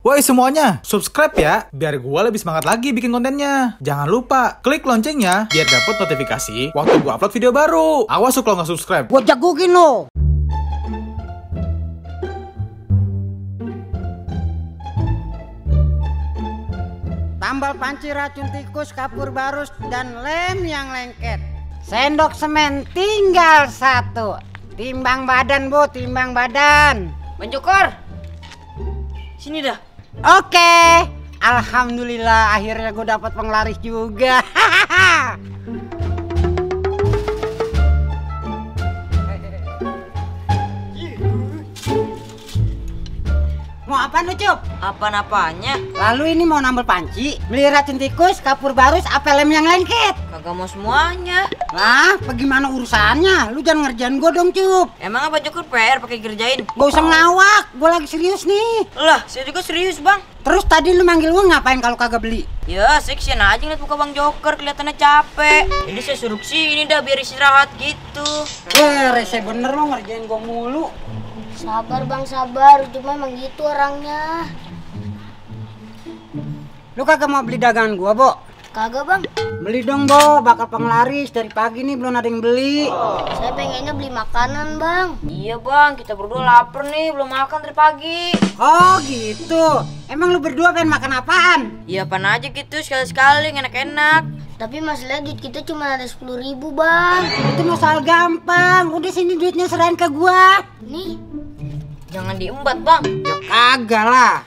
Woi semuanya, subscribe ya, biar gue lebih semangat lagi bikin kontennya. Jangan lupa, klik loncengnya, biar dapet notifikasi waktu gue upload video baru. Awas kalau nggak subscribe. Gue jagokin lo. Tambal panci racun tikus, kapur barus, dan lem yang lengket. Sendok semen tinggal 1. Timbang badan bu, timbang badan. Bang Jokor, sini dah. Oke, alhamdulillah akhirnya gue dapat penglaris juga. Mau apaan lu, Cup? Apaan-apanya? Lalu ini mau nambal panci, beli racun tikus, kapur barus, apa lem yang lengket? Kagak mau semuanya. Lah, bagaimana urusannya? Lu jangan ngerjain gue dong, Cup. Emang Bang Jokor PR pakai kerjain? Gak usah ngelawak, gue lagi serius nih. Lah, saya juga serius bang. Terus tadi lu manggil gue ngapain kalau kagak beli? Ya, seksian aja ngeliat muka Bang Jokor, kelihatannya capek. Ini saya suruh sini dah biar istirahat gitu. Rese bener lo ngerjain gue mulu. Sabar bang, sabar. Cuma emang gitu orangnya. Lu kagak mau beli dagangan gua, Bo? Kagak bang. Beli dong, Bo. Bakal penglaris. Dari pagi nih belum ada yang beli. Saya pengennya beli makanan bang. Iya bang, kita berdua lapar nih, belum makan dari pagi. Oh gitu. Emang lu berdua pengen makan apaan? Iya apaan aja gitu, sekali-sekali enak-enak. Tapi masalah duit kita cuma ada 10.000 bang. Itu masalah gampang. Udah sini duitnya serahin ke gua. Nih. Jangan diembat bang. Ya kagak lah.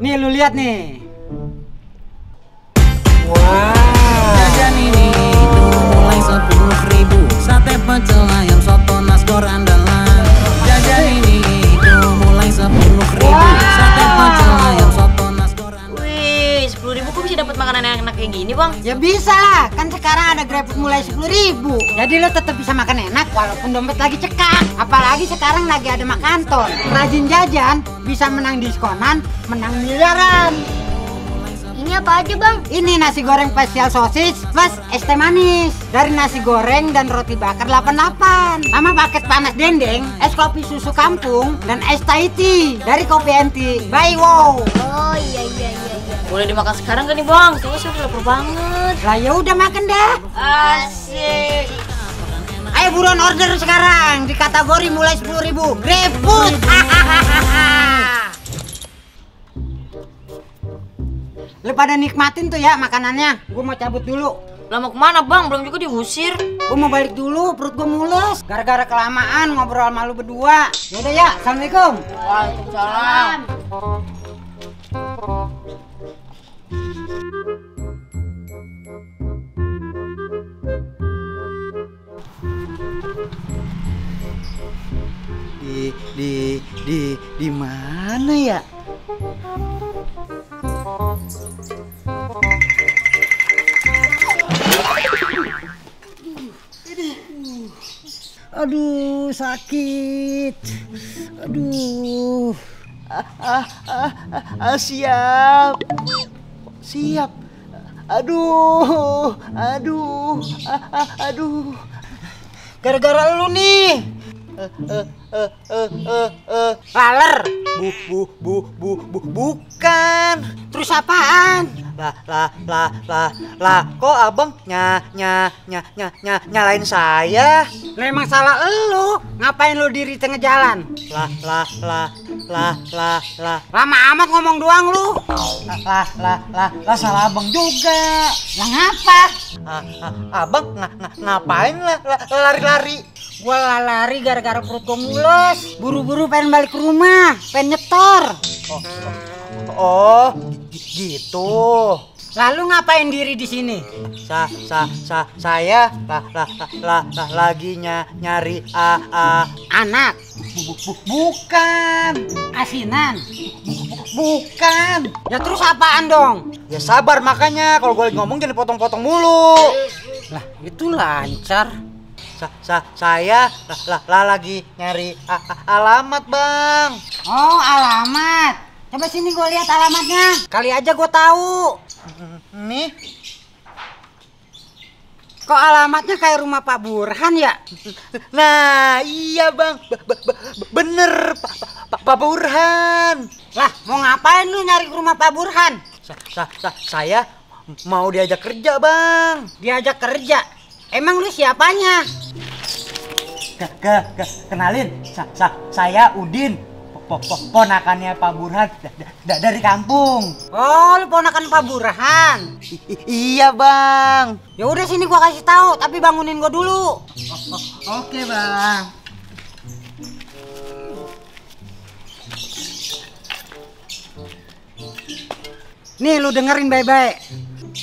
Nih lu lihat nih. Jajan ini mulai 10.000. Sate pecel ayam soto nasgor andalan. Jajan ini mulai 10.000. Sate pecel ayam soto nasgor andalan. Wih, 10.000 kok bisa dapat makanan enak-enak kayak gini bang? Ya bisa lah, kan sekarang ada GrabFood mulai 10.000. Jadi lo tetap bisa makan enak walaupun dompet lagi cekak. Apalagi sekarang lagi ada makanton. Rajin jajan, bisa menang diskonan, menang miliaran. Ini apa aja bang? Ini nasi goreng spesial sosis plus es teh manis. Dari nasi goreng dan roti bakar 88. Sama paket panas dendeng, es kopi susu kampung, dan es Thai tea dari Kopi Enti. Bye wow. Oh iya. Boleh dimakan sekarang kan nih bang? Soalnya saya udah lapar banget. Lah ya udah makan dah. Asik. Ayo buruan order sekarang di kategori mulai 10.000. GrabFood. Lu pada nikmatin tuh ya makanannya. Gue mau cabut dulu. Lah mau kemana bang? Belum juga diusir. Gue mau balik dulu, perut gue mules. Gara-gara kelamaan ngobrol sama lu berdua. Yaudah ya, assalamualaikum. Waalaikumsalam. Di mana ya? Aduh, sakit. Aduh. Siap. Aduh. Gara-gara lu nih. Laler. Bukan. Terus apaan? Lah, kok abang nyalain saya? Lah emang salah elu. Ngapain lu diri tengah jalan? Lah. Lama amat ngomong doang lu. Lah salah abang juga. Lah ngapa? Abang ngapain lari-lari? Gua lari gara-gara perut gua mules. Buru-buru pengen balik ke rumah, pengen nyetor. Oh, gitu. Lalu ngapain diri di sini? Saya lagi nyari Anak. bukan Asinan. bukan. Ya terus apaan dong? Ya sabar makanya kalau gue lagi ngomong jangan dipotong-potong mulu. Lah itu lancar. Saya lagi nyari alamat bang. Oh alamat. Coba sini gue lihat alamatnya. Kali aja gue tahu. Nih. Kok alamatnya kayak rumah Pak Burhan ya? Nah, iya bang, bener Pak Burhan. Lah, mau ngapain lu nyari ke rumah Pak Burhan? Saya mau diajak kerja bang. Diajak kerja? Emang lu siapanya? Kenalin, saya Udin, ponakannya Pak Burhan dari kampung. Oh, lu ponakan Pak Burhan. Iya bang. Ya udah sini gua kasih tahu, tapi bangunin gua dulu. Oke bang. Nih lu dengerin baik-baik.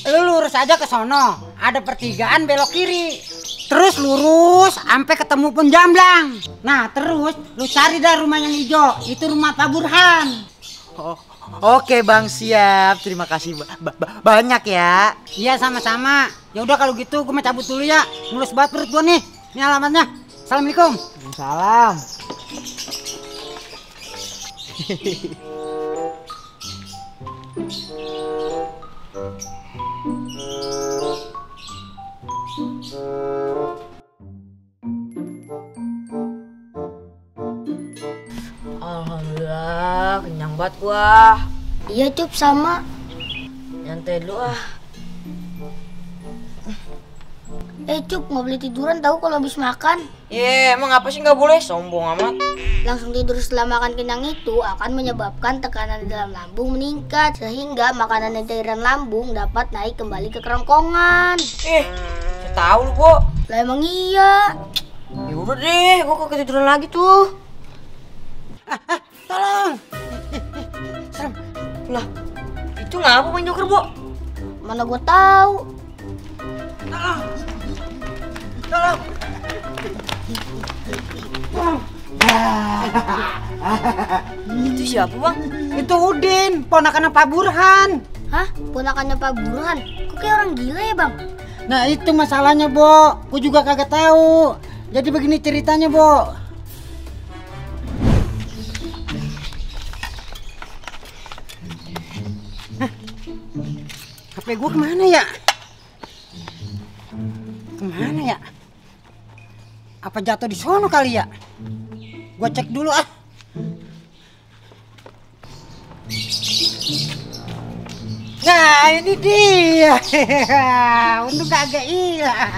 Lu lurus aja ke sono, ada pertigaan belok kiri. Terus lurus sampai ketemu Penjamblang. Nah, terus lu cari dah rumah yang hijau. Itu rumah Pak Burhan. Oke bang, siap. Terima kasih banyak ya. Iya, sama-sama. Ya udah kalau gitu gua mau cabut dulu ya. Mulus banget perut gua nih. Ini alamatnya. Assalamualaikum. Salam. Alhamdulillah, kenyang banget gua. Iya Cup, sama. Nyantai dulu ah. Cup, nggak boleh tiduran tahu kalau habis makan. Emang apa sih nggak boleh? Sombong amat. Langsung tidur setelah makan kenyang itu akan menyebabkan tekanan di dalam lambung meningkat, sehingga makanan yang cairan lambung dapat naik kembali ke kerongkongan. Saya tahu lu, Bo. Lah emang iya. Ya udah deh, gua kok ketiduran lagi tuh. Tolong. Lah, itu ngapa Bang Joker, Bo? Mana gue tahu. Tolong. Itu siapa, Bang? Itu Udin, ponakan Pak Burhan. Hah? Ponakannya Pak Burhan? Kok kayak orang gila ya bang? Nah itu masalahnya, Bo. Aku juga kagak tahu. Jadi begini ceritanya, Bo. HP gue kemana ya? Kemana ya? Apa jatuh di sono kali ya? Gue cek dulu ah. Nah ini dia. Untung kagak hilang.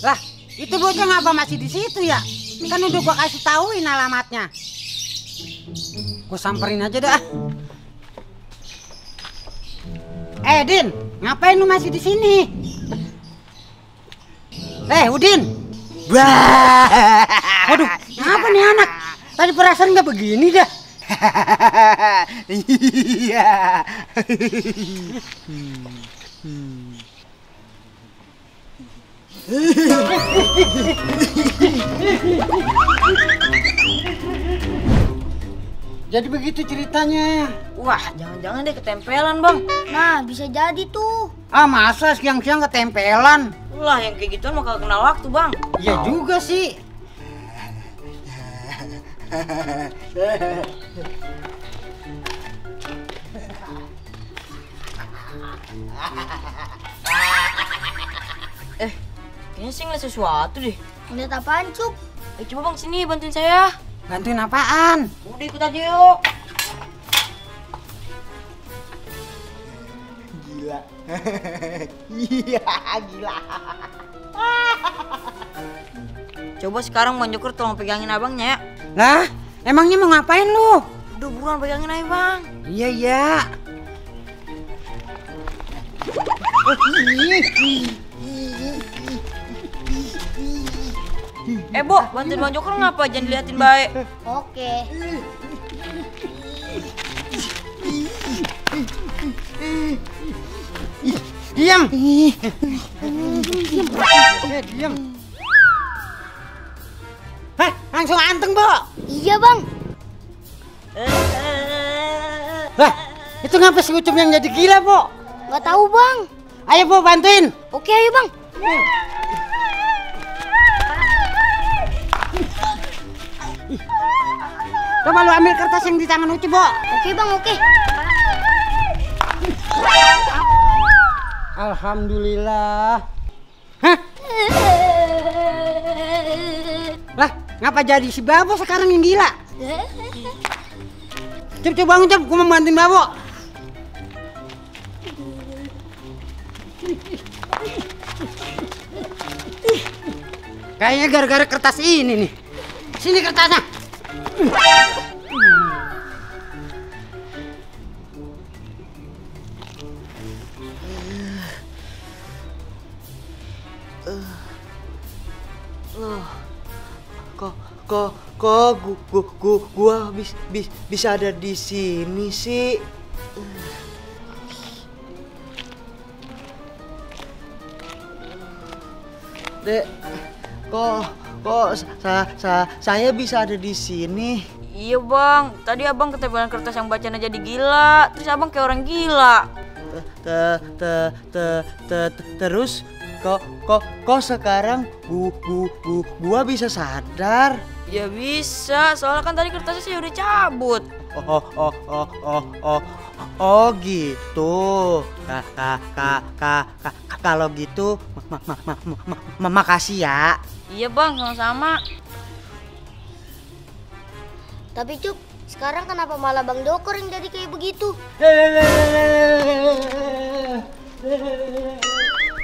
Lah itu bocah ngapa masih di situ ya? Kan udah gua kasih tauin alamatnya. Gua samperin aja dah. Din, ngapain lu masih di sini? Udin. Waduh, ngapa nih anak? Tadi perasaan nggak begini dah. Iya. Jadi begitu ceritanya. Wah, jangan-jangan deh ketempelan, Bang. Nah bisa jadi tuh. Ah masa siang-siang ketempelan? Lah, yang kayak gituan mah kagak kenal waktu, Bang. Iya juga sih. Kayaknya sih ngeliat sesuatu deh. Lihat apaan Cup? Coba Bang sini bantuin saya. Bantuin apaan? Udah ikut aja yuk. Gila. Iya, gila. Coba sekarang Bang Joker tolong pegangin abangnya ya. Lah, emangnya mau ngapain lu? Udah buruan pegangin aja, Bang. Iya, iya. Bo, bantuin Bang Joker ngapa? Jangan diliatin baik. Oke. Diam. Diam. Langsung anteng, Bo. Iya bang. Lah, itu ngapa si Ucup yang jadi gila, Bo? Nggak tahu bang. Ayo, Bo, bantuin. Oke ayo bang. Coba lu ambil kertas yang di tangan Uci, Bo. Oke bang, oke. Alhamdulillah. Hah? Lah, ngapa jadi si Babo sekarang yang gila? Coba bangun, Cep. Gua mau bantuin Babo. Kayaknya gara-gara kertas ini nih. Sini kertasnya. Gua bisa ada di sini sih. Dek, saya bisa ada di sini. Iya bang, tadi abang ketempelan kertas yang bacanya jadi gila. Terus abang kayak orang gila. Terus kok sekarang gua bisa sadar? Ya bisa, soalnya kan tadi kertasnya saya udah cabut. Oh gitu. Kalau gitu makasih ya. Iya bang, sama-sama. Tapi Cup, sekarang kenapa malah Bang Dokor yang jadi kayak begitu?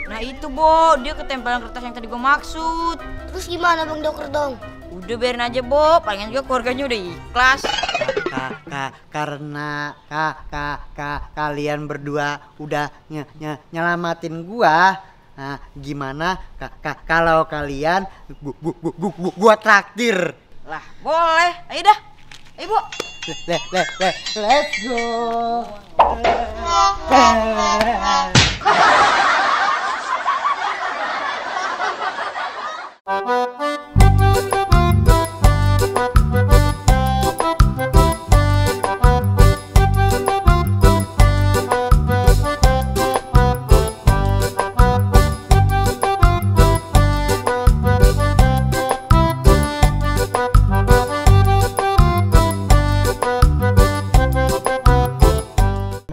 Nah itu Bo, dia ketempelan kertas yang tadi gue maksud. Terus gimana Bang Dokor dong? Udah biarin aja Bo, palingan juga keluarganya udah ikhlas. Karena kalian berdua udah nyelamatin gua. Nah, gimana kalau kalian gua traktir? Lah boleh, ayo dah. Ayo Bu. Let's go.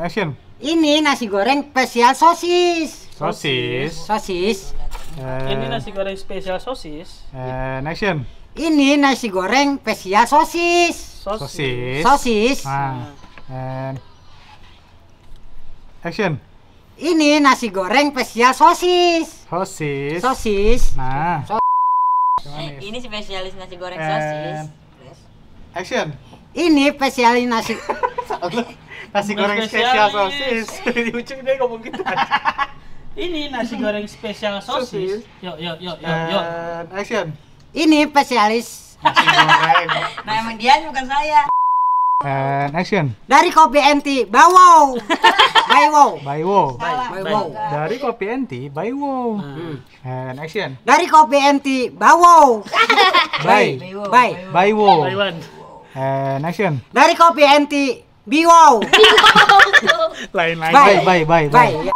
Action. Ini nasi goreng spesial sosis. Sosis. Sosis. Ini nasi goreng spesial sosis. Action. Ini nasi goreng spesial sosis. Sosis. Sosis. And action. Ini nasi goreng spesial sosis. Sosis. Sosis. Nah. Ini spesialis nasi goreng And sosis. action. Ini spesialis nasi. Nasi goreng spesial sosis. Di ujung dia ngomong gitu. Ini nasi goreng spesial sosis. Yuk. And action. Ini spesialis Nasi goreng. Nah emang dia bukan saya. And action. dari Kopi NT. Bawow. Bawow. Baiwo. Bawow. Dari Kopi NT, Baiwo. And action. Dari Kopi NT. Bawow. Bye. Bye. Baiwo. Taiwan. And action. Dari Kopi NT. Biwow. Lain-lain. Bye. Bye. Bye.